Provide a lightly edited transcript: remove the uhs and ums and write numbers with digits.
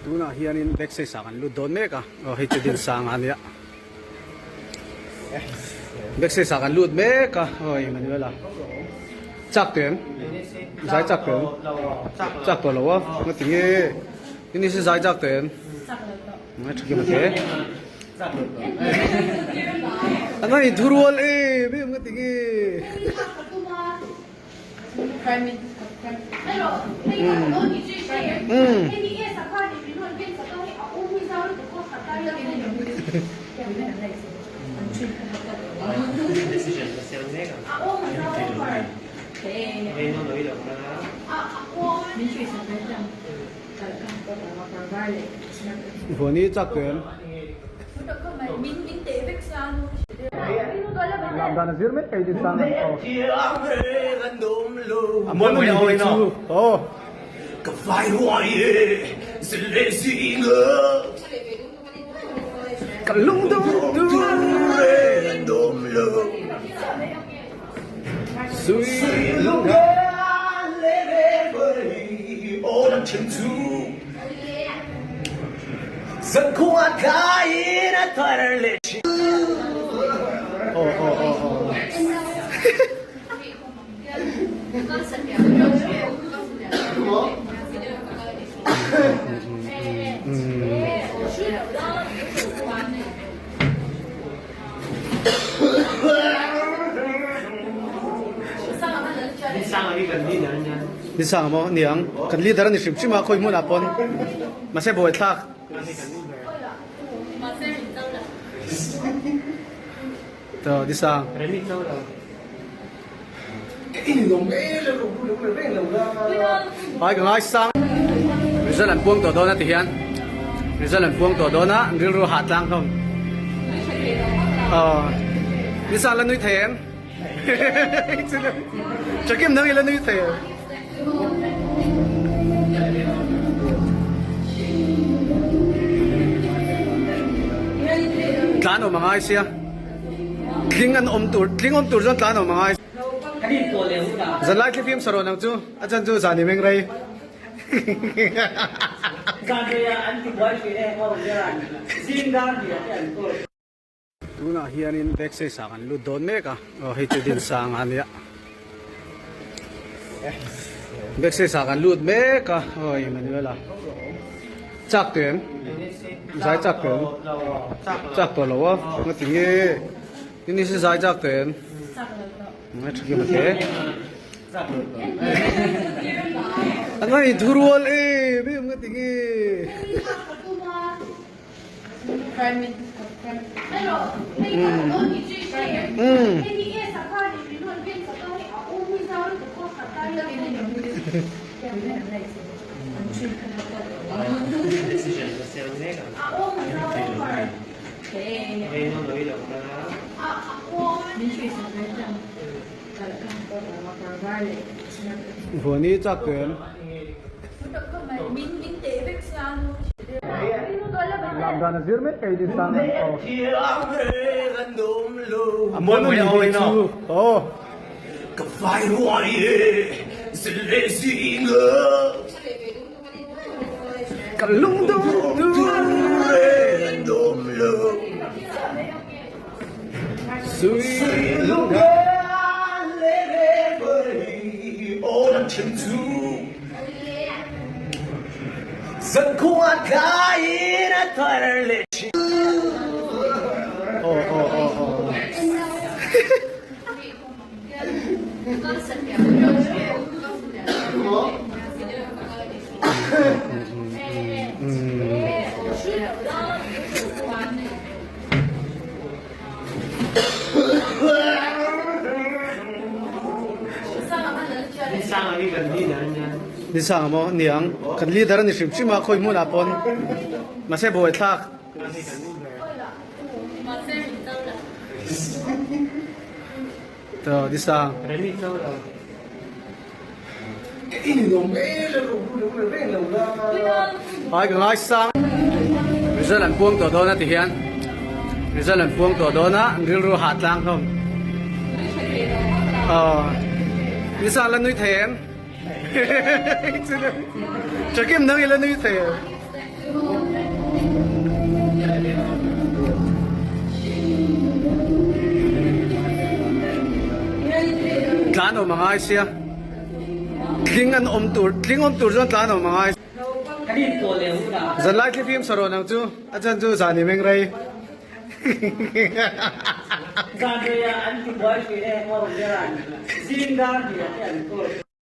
Tunah hianin backstage ah kan lut dawn mek a, aw hei chu Dinsanga a nia. Backstage ah kan lut mek a, aw Emmanuel-a. Chak teh em? Zai chak teh em? Chak tawh lo a, nga ti nge? Ini si zai chak teh em? Nga tha kim a te. An rawn inthurual em em nga ti nge? Huani chak em? Lam dan a zir mek kei din sang aw. A mawi mawi hi chu aw. Ka vai ruai e zil leh zing a. Ka lungdum tur reng an awm lo. Sui lung an le ve vei aw lam chen chu. Zankhua tlaiin a thar leh thin. Aw aw aw aw. Ni sang maw niang kan leader a ni hrim hrim a khawi hmunah pawn mahse buaithlak. Tawh ni sang. Ai ka ngai sang. Result an puang tawh dawn a ti hian result an puang tawh dawn a rilru hah tlang hlawm. Aw ni sang la nui thei em? Chakim nang i la nui thei em? Tlan awm a ngai sia. Tling an awm tur, tling awm tur chuan tlan awm a ngai. Zanlai thlifim sarawn ang chu, a chan chu zan i meng rei. Tunah hianin backstage ah kan lut dawn mek a, aw hei chu Dinsanga a nia. Backstage ah kan lut mek a, aw Emmanuel-a. Chak teh em? Zai chak teh em? Chak tawh lo a, nga ti nge? Ni si zai chak teh em? Nga tha kim a te. An rawn inthurual em em nga ti nge? Huani chak teh em? Lam dan a zir mek kei din sang an aw. A mawi mawi hi chu aw. Ka vai ruai e zil leh zing a. Ka lungdum tur reng an awm lo. Sui lung an le ve vei aw lam then chu. Zankhua tlaiin a thar leh thin. Aw aw aw aw. Ni sang maw niang kan leader a ni hrim hrim a khawi hmunah pawn mahse buaithlak. Tawh ni sang. Ai ka ngai sang. Result an puang tawh dawn a ti hian result an puang tawh dawn a rilru hah tlang hlawm. Aw ni sang la nui thei em? Chakim nang i la nui thei em? Tlan awm a ngai sia. Tling an awm tur, tling awm tur chuan tlan awm a ngai. Zanlai thlifim sarawn ang chu, a chan chu zan i meng rei. Zan reiah an ti buai thin e, Ngawr Beran zing dar hnih ah te an call.